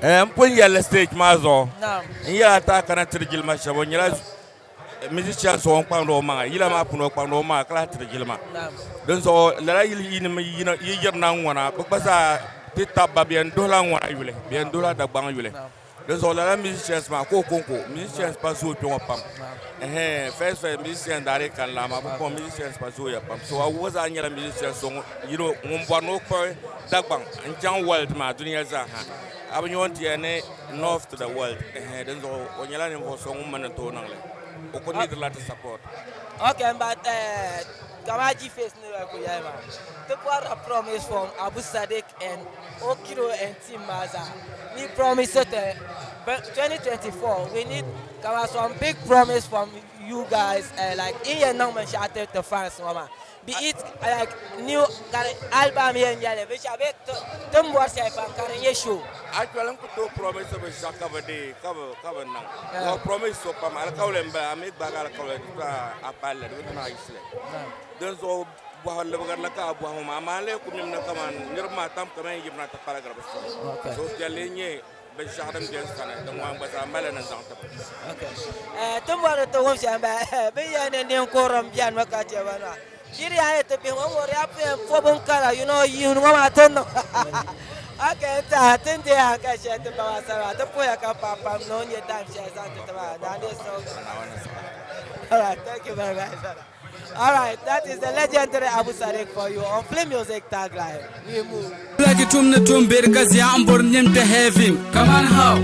Eh, n pun yɛlli stage maa zuɣu n yɛla taa kana tiri jilima shɛba o nyɛla musician so ŋun kpaŋdi o maŋa yila maa puuni o kpaŋdi o maŋa ka lahi tiri jilima din zuɣu lala yili yinim yi yirina n ŋɔna bi gba zaa ti tabba bɛ yɛn duhila ŋɔna yuli bɛ yɛn duhila Dagbaŋ yuli. Di zuɣu lala musicians maa ka o konko musicians pa zooi kpɛ ŋɔ pam ɛhɛn first first musicians daa dii kani la amaa bi kpɔŋ musicians pa zooya pam so a gba zaa nyɛla musician so yino ŋun bɔri ni o kpuɣi Dagbaŋ n chaŋ world maa dunia zaa ha a bi nya o ni ti yɛli ni north to the world ɛhɛn din zuɣu o nyɛla ninvuɣu so ŋun mini ni tooi niŋli o ku needila ti support. Okay, but Kamaji face ni bɛ ku yɛli maa ti bɔrila promise from Abu Sadiq and Okiro and team maa zaa ni promise ti 2024 we need kama some big promise from you guys like in yɛn niŋ binshɛɣu ti ti fans ŋɔ maa be it like new ka di album yɛn nyɛli binshɛɣu bee ti ni bɔri shɛli pam ka di nyɛ show. Actually n ku tooi promise binshɛɣu ka bi deei ka bi ka bi niŋ wa promise so pam alikawli n bala a mi gbaagi alikawli di a palli di bi ti naai yiɣisili dinzuɣu bɔhiri libigirili ka a bɔhi ŋɔ maa, amaa n lee ku mimi ni kaman niriba maa tam kaman yirina ti paligiri bɛ soli. Suhupiɛlli n-nyɛ binshɛɣu din be n sani, din ŋɔ n gba zaa mali ni n zaŋ ti ba. Ti bɔri ni ti wum shɛm m-bala, bɛ ni yɛli ni ninkurim benimi ka chɛ ba maa. Shiri yaa ni ti bihi ŋɔ ŋɔ di yaa pun yɛn po bin kara, you know, yihini ŋɔ maa ti niŋ. Okay, n tiɛha ti ni deei hankali shɛli ti ba maa sani maa, ti puhiya ka paai pam ni o ni nya time shɛli zaŋ ti ti maa. Naa deei so. Alright, thank you very much, brother. All right, that is the legendary Abu Sadiq for you on Flame Music Tag Live. We move. Like tum ni tum beri ka zia n bori nim kpɛ heaven. Kaman how?